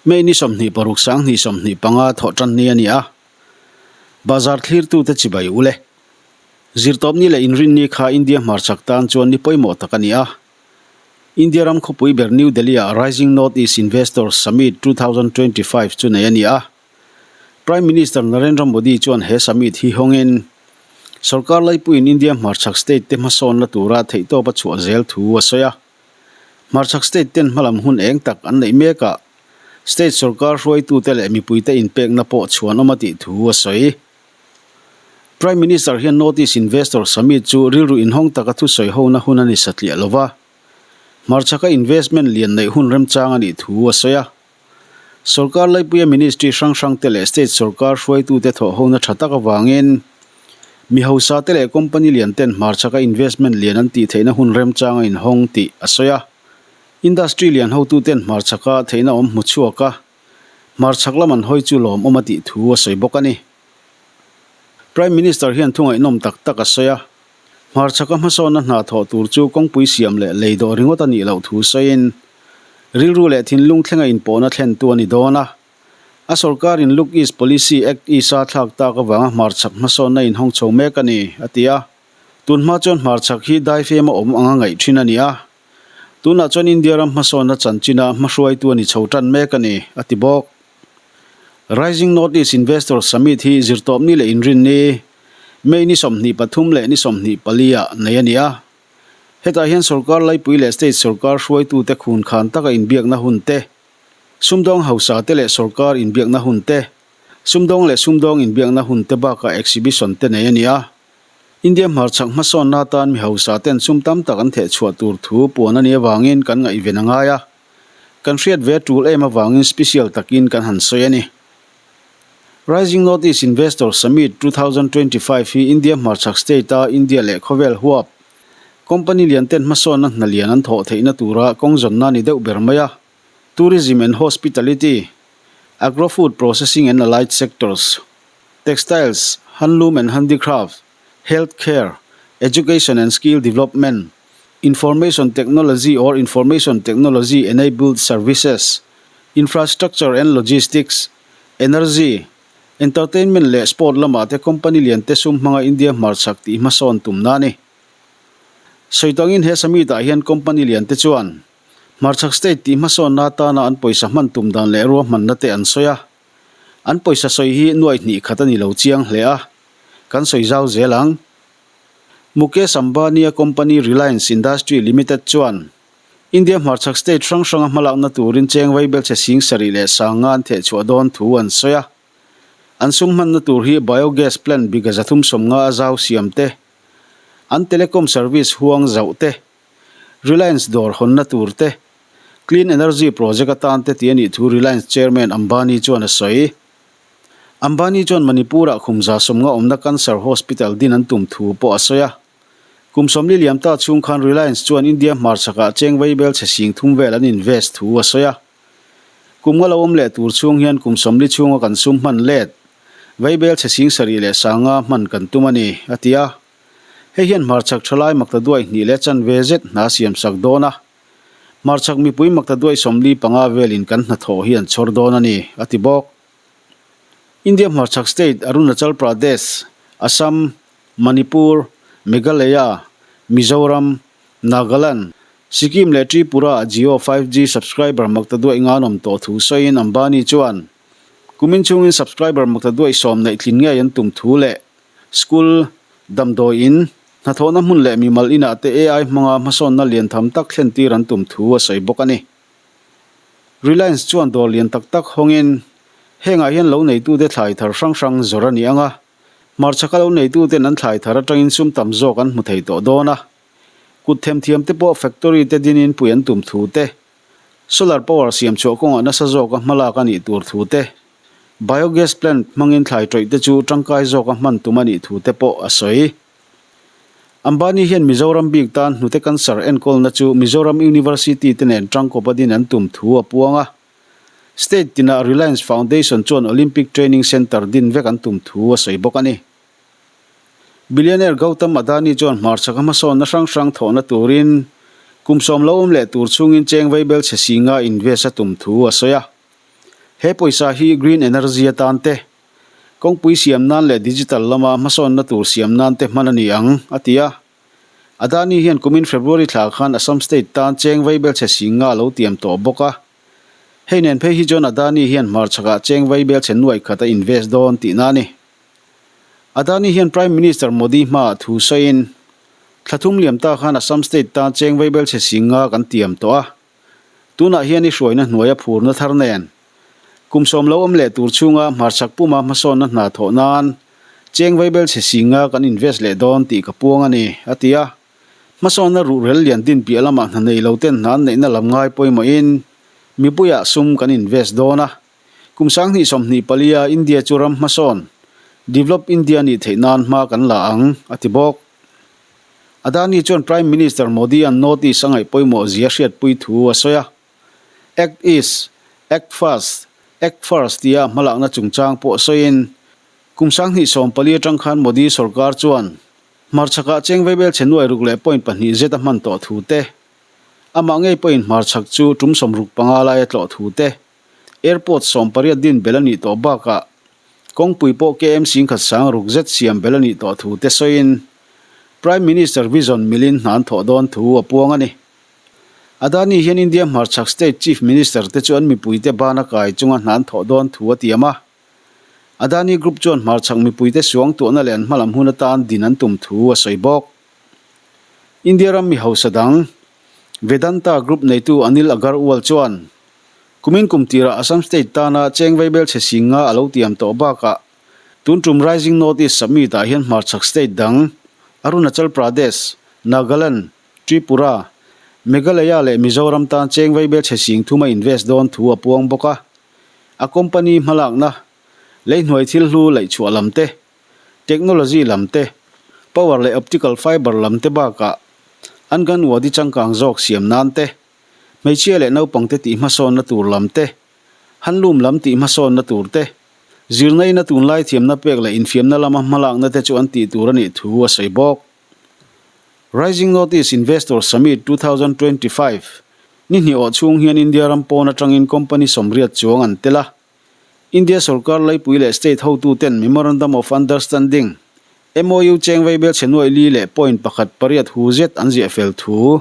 May ni 26 2025 thawhtan ni a ni a, bazar thlirtute chibai u le. Zirtawpni leh inrinni kha India hmarchhak tan chuan ni pawimawh tak a ni a. India ram khawpui ber New Delhi-ah Rising North East Investors Summit 2025 chu nei a ni a. Prime Minister Narendra Modi chuan he summit hi hawngin sorkar laipuiin India hmarchhak state te hmasawnna tura theihtawp a chhuah zel thu a sawi a. Hmarchhak state ten hmalam hun eng tak an neih mekah state sorkar hruaitute leh mipuite inpekna pawh chhuanawm a tih thu a sawi. Prime Minister hian North East Investor Summit chu rilru inhawng taka thusawi hona hun a ni satliah lova, hmarchhaka investment lian neih hun remchang a nih thu a sawi a. Sorkar laipuia ministry hrang hrangte leh state sorkar hruaitute thawhhona tha tak avangin mi hausate leh company lian ten hmarchhaka investment lian an tih theihna hun remchang a inhawng tih a sawi a. Industry lian hotuten hmarchhaka theihna awm hmu chhuak a, hmarchhak lam an hawi chu lawmawm a tih thu a sawi bawk a ni. Prime Minister hian thu ngaihnawm tak tak a sawi a, hmarchhaka hmasawnna hna thawh tur chu kawngpui siam leh lei dawh ringawt a nih loh thu sawiin, rilru leh thinlung thlenga inpawhna thlentu a ni dawn a. A sorkarin Look East Policy Act East-a thlak tak avanga hmarchhak hmasawnna inhawng chho mek a ni, a ti a. Tunhma chuan hmarchhak hi daifem a awm anga ngaih thin a ni a. Tunah chuan India ram hmasawnna chanchina hmahruaitu a ni chho tan mek a ni, a ti bawk. Rising North East Investor Summit hi zirtawpni leh inrinni, May ni 23 leh ni 24 ah nei a ni a. Hetah hian sorkar laipui leh state sorkar hruaitute khun khan taka inbiakna hun te, sumdawng hausa te leh sorkar inbiakna hun te, sumdawng leh sumdawng inbiakna hun te bakah exhibition te nei a ni a. India hmarchhak hmasawnna atan mi hausa ten sum tam tak an thehchhuah tur thu puan a nih avangin kan ngaihven a ngai a. Kan hriat ve tul em avangin special takin kan han sawi a ni. Rising North East Investor Summit 2025 hi India hmarchhak state-a India leh khawvel huap company lian ten hmasawnna hna lian an thawh theihna tura kawng zawnna ni deuh ber mai a. Tourism and Hospitality, Agro-food Processing and Allied Sectors, Textiles, Handloom and Handicraft, Health Care, Education and Skill Development, Information Technology or Information Technology Enabled Services, Infrastructure and Logistics, Energy, Entertainment leh Sport lamah te company lian te sum hmanga India hmarchhak tih hmasawn tumna a ni. Sawi tangin he summit ah hian company lian te chuan hmarchhak state tih hmasawnna atana an pawisa hman tum dan leh ruahmanna te an sawi a. An pawisa sawi hi nuai hnih khat a ni lo chiang hle a, kan sawi zau zel ang. Mukesh Ambani-a company Reliance Industry Limited chuan India hmarchhak state hrang hranga hmalakna turin cheng vaibelchhe sing sarih leh sanga an thehchhuah dawn thu an sawi a. An sum hmanna tur hi biogas plant biga 350 a zau siam te, an telecom service huang zauh te, Reliance dawr hawnna tur te, clean energy project atan te tih a nih thu Reliance chairman Ambani chuan a sawi. Ambani chuan Manipur-ah khum 150 awmna Cancer Hospital din an tum thu pawh a sawi a. Kum 40 liam ta chhung khan Reliance chuan India hmarchhakah cheng vaibel chhe sing thum vel an invest thu a sawi a. Kum nga lo awm leh tur chhung hian kum 40 chhunga kan sum hman let vaibel chhe sing sarih leh sanga hman kan tum a ni, a ti a. Hei hian hmarchhak thalai makta duai hnih leh chanve zet hna siam sak dawn a. Hmarchhak mipui makta duai 45 velin kan hnathawh hi an chhawr dawn a ni, a ti bawk. India hmarchhak state Arunachal Pradesh, Assam, Manipur, Meghalaya, Mizoram, Nagaland, Sikkim leh Tripura-ah Jio 5G subscriber makta duaih ngan awm tawh thu sawiin Ambani chuan kumin chhungin subscriber makta duaih sawm neih tlin ngei an tum thu leh school, damdawi in, hnathawhna hmun leh mimal inah te AI hmanga hmasawnna lian tham tak thlen tir an tum thu a sawi bawk a ni. Reliance chuan dawr lian tak tak hawngin hengah hian lo neitute thlai thar hrang hrang zawrh a ni ang a, hmarchhaka lo neituten an thlai thar atangin sum tam zawk an hmu thei tawh dawn a. Kut themthiamte pawh factory te dinin pui an tum thu te, solar power siam chhuah kawngah nasa zawka hmalak a nih tur thu te, biogas plant hmangin thlai tawih te chu tangkai zawka hman tum a nih thu te pawh a sawi. Ambani hian Mizoram bik tan hnute cancer enkawlna chu Mizoram University te nen tangkawp a din an tum thu a puang a. State tinah Reliance Foundation chuan Olympic Training Centre din vek an tum thu a sawi bawk a ni. Billionaire Gautam Adani chuan hmarchhak a hmasawnna hrang hrang thawhna turin kum sawm lo awm leh tur chhungin cheng vaibel chhe singa invest a tum thu a sawi a. He pawisa hi green energy atan te, kawngpui siam nan leh digital lama hmasawnna tur siam nan te hman a ni ang, a ti a. Adani hian kumin February thla khan Assam state tan cheng vaibelchhe sing nga a lo tiam tawh bawk a. Hei nen phei hi chuan Adani hian hmarchhakah cheng vaibelchhe nuai khat a invest dawn tihna a ni. Adani hian Prime Minister Modi hmaah thu sawiin, Thla thum liam ta khan Assam state tan cheng vaibelchhe sing nga kan tiam tawh a. Tunah hian i hruaina hnuaia phurna thar nen kum sawm lo awm leh tur chhunga hmarchhak puma hmasawnna hna thawh nan cheng vaibelchhe singa kan invest leh dawn tih ka puang a ni, a ti a. Hmasawnna ruhrel lian din piah lamah hna nei lo ten hna an neihna lam ngai pawimawhin mipuiah sum kan invest dawn a. Kum 2024 a India chu ram hmasawn, Develop India nih theih nan hma kan la ang, a ti bawk. Adani chuan Prime Minister Modi-a'n North East a ngaih pawimawh zia hriatpui thu a sawi a. Act East, Act Fast, Act First tia hmalakna chungchang pawh sawiin, kum 2014 atang khan Modi sorkar chuan hmarchhakah cheng vaibelchhe nuai ruk leh point pahnih zet a hman tawh thu te, amah ngei pawhin hmarchhak chu tum 65 lai a tlawh thu te, Airport 18 din bel a nih tawh bakah kawngpui pawh KM singkhat sang ruk zet siam bel a nih tawh thu te sawiin Prime Minister vision milin hna an thawh dawn thu a puang a ni. Adani hian India hmarchhak state Chief Minister te chu an mipuite bana kai chunga hna an thawh dawn thu a tiam a. Adani Group chuan hmarchhak mipuite suangtuahna leh an hmalam hun atan din an tum thu a sawi bawk. India ram mi hausa dang Vedanta Group neitu Anil Agarwal chuan Kumin kum tirah Assam State tana cheng vaibelchhe sing nga a lo tiam tawh bakah tun tum Rising North East Summit ah hian hmarchhak state dang Arunachal Pradesh, Nagaland, Tripura, Meghalaya leh Mizoram tan cheng vaibelchhe sing thum a invest dawn thu a puang bawk a. A company hmalakna, leihnuai thil hlu laihchhuah lam te, technology lam te, power leh optical fiber lam te bakah Anganwadi changkang zawk siam nan te, Hmeichhia leh naupangte tih hmasawnna tur lam te, handloom lam tih hmasawnna tur te, zirna ina tunlai thiamna pek leh infiamna lama hmalakna te chu an tih tur a nih thu a sawi bawk. Rising North East Investor Summit 2025 ni hnih awh chhung hian India ram pawn atangin company 80 chuang an tel a. India sorkar laipui leh state hotuten Memorandum of Understanding, MOU, cheng vaibelchhe nuaih li leh point pakhat pariat hu zet an ziah fel thu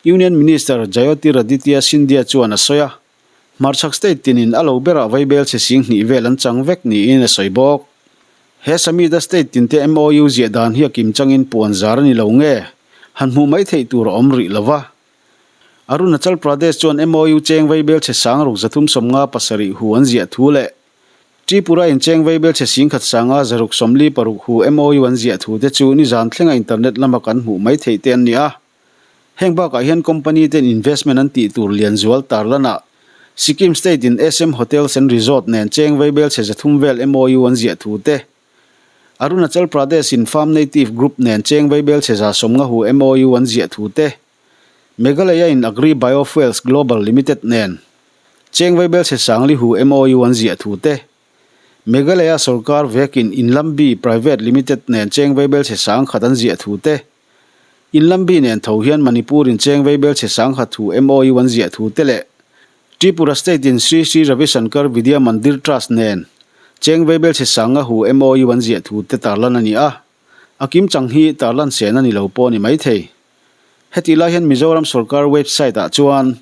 Union Minister Jyotiraditya Scindia chuan a sawi a. Hmarchhak state tinin a lo berah vaibelchhe sing hnih vel an chang vek niin a sawi bawk. He summit-a state tinte MOU ziah dan hi a kim changin puan zar a ni lo nge, han hmuh mai theih tur a awm rih lo va. Arunachal Pradesh chuan MOU cheng vaibelchhe sang ruk 357 hu an ziah thu leh Tripura in cheng vaibelchhe 10,000 sanga 646 hu MOU an ziah thu te chu nizan thlenga internet lama kan hmuh mai theih te an ni a. Heng bakah hian company ten investment an tih tur lian zual tarlanah Sikkim state in SM Hotels and Resort nen cheng vaibelchhe 300 vel MOU an ziah thu te, Arunachal Pradesh in Farm Native Group nen cheng vaibelchhe 150 hu MOU an ziah thu te, Meghalaya in Agri Biofuels Global Limited nen cheng vaibelchhe sangli hu MOU an ziah thu te, Meghalaya sorkar vekin Inlambi Private Limited nen cheng vaibelchhe 10,000 an ziah thu te, Inlambi nen tho hian Manipur in cheng vaibelchhe 10,000 hu MOU an ziah thu te leh Tripura State in Sri Sri Ravi Shankar Vidya Mandir Trust nen cheng vaibelchhe 500 hu MOU an ziah thu te tarlan a ni a. A kimchang hi tarlan sen a ni lo pawh a ni maithei. Hetih lai hian Mizoram sorkar website ah chuan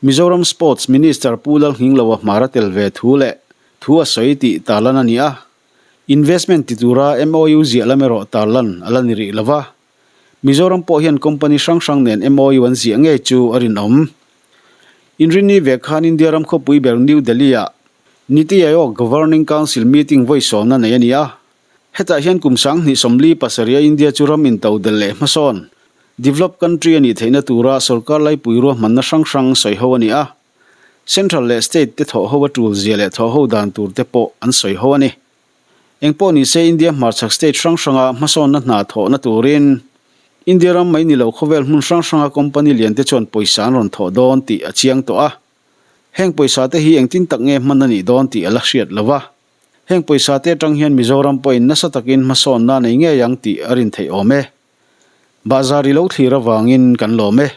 Mizoram Sports Minister Pu Lalhngingloa hmar a tel ve thu leh thu a sawi tih tarlan a ni a. Investment ti tura MOU ziah lam erawh tarlan a la ni rih lova. Mizoram pawh hian company hrang hrang nen MOU an ziah ngei chu a rinawm. Inrinni ve khan India ram khawpui ber New Delhi ah Niti Aayog Governing Council meeting vawi sawmna nei a ni a. Hetah hian kum 2037 a India chu ram intodelh leh hmasawn, developed country, a nih theihna tura sorkar laipui ruahmanna hrang hrang sawi ho a ni a. Central leh state te thawh ho a tul zia leh thawh ho dan tur te pawh an sawi ho a ni. Engpawh ni se India hmarchhak state hrang hranga hmasawnna hna thawhna turin India ram mai ni lo khawvel hmun hrang hranga company lian te chuan pawisa an rawn thawh dawn tih a chiang tawh a. Heng pawisa te hi engtin tak nge hman a nih dawn tih a la hriat lo va. Heng pawisa te atang hian Mizoram pawhin nasa takin hmasawnna nei ngei ang tih a rin theih awm e. Bahzar i lo thlir avangin kan lawm e.